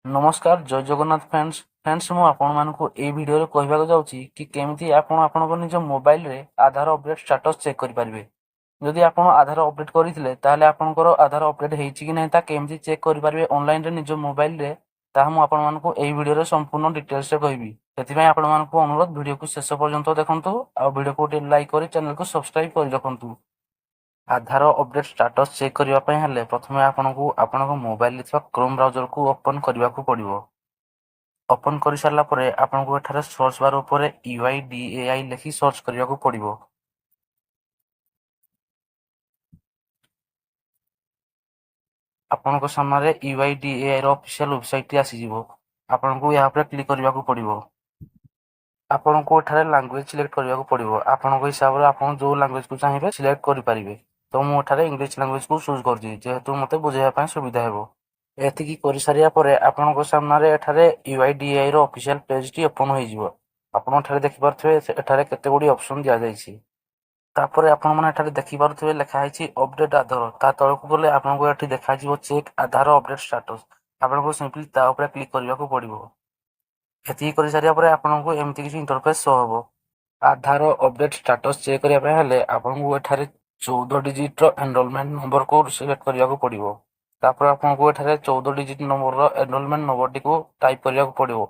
ନମସ୍କାର, ଜୟ Jagannath friends. Friends, ମୁଁ ଆପଣମାନଙ୍କୁ ଏଇ ଭିଡ଼ିଓରେ କହିବାକୁ ଯାଉଛି କି କେମିତି ଆପଣ ଆପଣଙ୍କ ନିଜ ମୋବାଇଲରେ ଆଧାର ଅପଡ଼େଟ୍ ଷ୍ଟାଟସ୍ ଚେକ୍ କରିପାରିବେ। ଯଦି ଆପଣ ଆଧାର ଅପଡ଼େଟ୍ କରିଥିଲେ, ତାହେଲେ ଆପଣଙ୍କର ଆଧାର ଅପଡ଼େଟ୍ ହେଇଛି କି ନାହିଁ ତା କେମିତି ଚେକ୍ କରିପାରିବେ ଅନଲାଇନରେ ନିଜ ମୋବାଇଲରେ, ତାହା ମୁଁ ଆପଣମାନଙ୍କୁ ଏହି ଭିଡ଼ିଓରେ ସମ୍ପୂର୍ଣ୍ଣ ଡିଟେଲ୍ସରେ କହିବି। ସେଥିପାଇଁ ଆପଣମାନଙ୍କୁ ଅନୁରୋଧ, ଭିଡ଼ିଓକୁ ଶେଷ ପର୍ଯ୍ୟନ୍ତ ଦେଖନ୍ତୁ ଆଉ ଭିଡ଼ିଓକୁ ଗୋଟେ ଲାଇକ୍ କରି ଚ୍ୟାନେଲକୁ ସବସ୍କ୍ରାଇବ୍ କରି ରଖନ୍ତୁ। ଆଧାର ଅପଡ଼େଟ୍ ଷ୍ଟାଟସ୍ ଚେକ୍ କରିବା ପାଇଁ ହେଲେ ପ୍ରଥମେ ଆପଣଙ୍କୁ ଆପଣଙ୍କ ମୋବାଇଲରେ ଥିବା କ୍ରୋମ୍ ବ୍ରାଉଜରକୁ ଓପନ୍ କରିବାକୁ ପଡ଼ିବ। ଓପନ୍ କରିସାରିଲା ପରେ ଆପଣଙ୍କୁ ଏଠାରେ ସର୍ଚ୍ଚ ବାର୍ ଉପରେ UIDAI ଲେଖି ସର୍ଚ୍ଚ କରିବାକୁ ପଡ଼ିବ। ଆପଣଙ୍କ ସାମ୍ନାରେ UIDAI ର ଅଫିସିଆଲ ୱେବସାଇଟଟି ଆସିଯିବ। ଆପଣଙ୍କୁ ଏହା ଉପରେ କ୍ଲିକ୍ କରିବାକୁ ପଡ଼ିବ। ଆପଣଙ୍କୁ ଏଠାରେ ଲାଙ୍ଗୁଏଜ ସିଲେକ୍ଟ କରିବାକୁ ପଡ଼ିବ। ଆପଣଙ୍କ ହିସାବରେ ଆପଣ ଯେଉଁ ଲାଙ୍ଗୁଏଜକୁ ଚାହିଁବେ ସିଲେକ୍ଟ କରିପାରିବେ। ତ ମୁଁ ଏଠାରେ ଇଂଲିଶ ଲାଙ୍ଗୁଏଜକୁ ଚୁଜ୍ କରୁଛି, ଯେହେତୁ ମୋତେ ବୁଝାଇବା ପାଇଁ ସୁବିଧା ହେବ। ଏତିକି କରିସାରିବା ପରେ ଆପଣଙ୍କ ସାମ୍ନାରେ ଏଠାରେ UIDAI ର ଅଫିସିଆଲ ପେଜଟି ଓପନ୍ ହୋଇଯିବ। ଆପଣ ଏଠାରେ ଦେଖିପାରୁଥିବେ, ଏଠାରେ କେତେ ଗୁଡ଼ିଏ ଅପସନ୍ ଦିଆଯାଇଛି। ତାପରେ ଆପଣମାନେ ଏଠାରେ ଦେଖିପାରୁଥିବେ, ଲେଖା ହେଇଛି ଅପଡେଟ୍ ଆଧାର। ତା ତଳକୁ ଗଲେ ଆପଣଙ୍କୁ ଏଠି ଦେଖାଯିବ ଚେକ୍ ଆଧାର ଅପଡେଟ୍ ଷ୍ଟାଟସ୍। ଆପଣଙ୍କୁ ସିମ୍ପଲି ତା ଉପରେ କ୍ଲିକ୍ କରିବାକୁ ପଡ଼ିବ। ଏତିକି କରିସାରିବା ପରେ ଆପଣଙ୍କୁ ଏମିତି କିଛି ଇଣ୍ଟରଫେସ୍ ଶୋ ହେବ। ଆଧାର ଅପଡେଟ୍ ଷ୍ଟାଟସ୍ ଚେକ୍ କରିବା ପାଇଁ ହେଲେ ଆପଣଙ୍କୁ ଏଠାରେ 14 ଡିଜିଟ୍ର ଏନରୋଲମେଣ୍ଟ ନମ୍ବରକୁ ସିଲେକ୍ଟ କରିବାକୁ ପଡ଼ିବ। ତାପରେ ଆପଣଙ୍କୁ ଏଠାରେ 14 ଡିଜିଟ୍ ନମ୍ବରର ଏନରୋଲମେଣ୍ଟ ନମ୍ବରଟିକୁ ଟାଇପ୍ କରିବାକୁ ପଡ଼ିବ।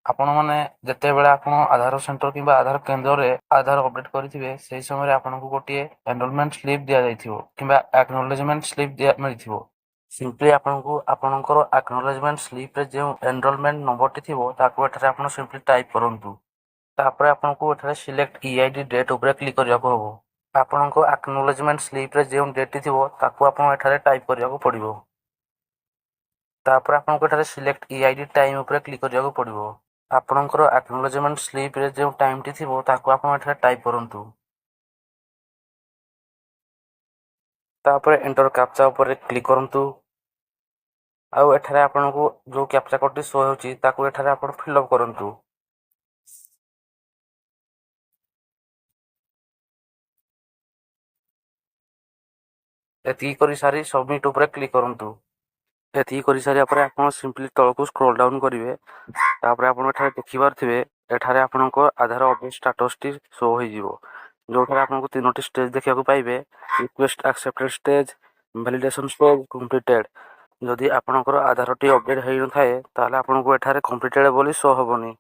ଆପଣମାନେ ଯେତେବେଳେ ଆପଣ ଆଧାର ସେଣ୍ଟର କିମ୍ବା ଆଧାର କେନ୍ଦ୍ରରେ ଆଧାର ଅପଡେଟ୍ କରିଥିବେ, ସେହି ସମୟରେ ଆପଣଙ୍କୁ ଗୋଟିଏ ଏନରୋଲମେଣ୍ଟ ସ୍ଲିପ୍ ଦିଆଯାଇଥିବ କିମ୍ବା ଆକ୍ନୋଲେଜମେଣ୍ଟ ସ୍ଲିପ୍ ଦିଆ ମିଳିଥିବ। ସିମ୍ପଲି ଆପଣଙ୍କୁ ଆପଣଙ୍କର ଆକ୍ନୋଲେଜମେଣ୍ଟ ସ୍ଲିପ୍ରେ ଯେଉଁ ଏନରୋଲମେଣ୍ଟ ନମ୍ବରଟି ଥିବ, ତାକୁ ଏଠାରେ ଆପଣ ସିମ୍ପଲି ଟାଇପ୍ କରନ୍ତୁ। ତାପରେ ଆପଣଙ୍କୁ ଏଠାରେ ସିଲେକ୍ଟ ଇଆଇଡି ଡେଟ୍ ଉପରେ କ୍ଲିକ୍ କରିବାକୁ ହେବ। ଆପଣଙ୍କ ଆକ୍ନୋଲେଜମେଣ୍ଟ ସ୍ଲିପ୍ରେ ଯେଉଁ ଡେଟ୍ଟି ଥିବ, ତାକୁ ଆପଣ ଏଠାରେ ଟାଇପ୍ କରିବାକୁ ପଡ଼ିବ। ତାପରେ ଆପଣଙ୍କୁ ଏଠାରେ ସିଲେକ୍ଟ ଇଆଇଡି ଟାଇମ୍ ଉପରେ କ୍ଲିକ୍ କରିବାକୁ ପଡ଼ିବ। ଆପଣଙ୍କର ଆକ୍ନୋଲେଜମେଣ୍ଟ ସ୍ଲିପ୍ରେ ଯେଉଁ ଟାଇମ୍ଟି ଥିବ, ତାକୁ ଆପଣ ଏଠାରେ ଟାଇପ୍ କରନ୍ତୁ। ତାପରେ ଏଣ୍ଟର କ୍ୟାପଚା ଉପରେ କ୍ଲିକ୍ କରନ୍ତୁ ଆଉ ଏଠାରେ ଆପଣଙ୍କୁ ଯେଉଁ କ୍ୟାପଚା କୋଡ଼ଟି ଶୋ ହେଉଛି, ତାକୁ ଏଠାରେ ଆପଣ ଫିଲ୍ଅପ୍ କରନ୍ତୁ। ଏତିକି କରିସାରି ସବମିଟ୍ ଉପରେ କ୍ଲିକ୍ କରନ୍ତୁ। ଏତିକି କରିସାରିବା ପରେ ଆପଣ ସିମ୍ପଲି ତଳକୁ ସ୍କ୍ରୋଲ୍ ଡାଉନ୍ କରିବେ। ତାପରେ ଆପଣ ଏଠାରେ ଦେଖିପାରୁଥିବେ, ଏଠାରେ ଆପଣଙ୍କ ଆଧାର ଅପଡେଟ୍ ଷ୍ଟାଟସ୍ଟି ଶୋ ହୋଇଯିବ, ଯେଉଁଠାରେ ଆପଣଙ୍କୁ ତିନୋଟି ଷ୍ଟେଜ୍ ଦେଖିବାକୁ ପାଇବେ: request accepted stage, validation stage, completed। ଯଦି ଆପଣଙ୍କର ଆଧାରଟି ଅପଡେଟ୍ ହୋଇନଥାଏ, ତାହେଲେ ଆପଣଙ୍କୁ ଏଠାରେ କମ୍ପ୍ଲିଟେଡ୍ ବୋଲି ଶୋ ହେବନି।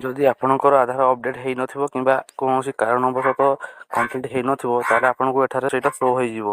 ଯଦି ଆପଣଙ୍କର ଆଧାର ଅପଡେଟ୍ ହୋଇନଥିବ କିମ୍ବା କୌଣସି କାରଣବଶତଃ କମ୍ପ୍ଲିଟ୍ ହୋଇନଥିବ, ତାହେଲେ ଆପଣଙ୍କୁ ଏଠାରେ ସେଇଟା ଶୋ ହୋଇଯିବ।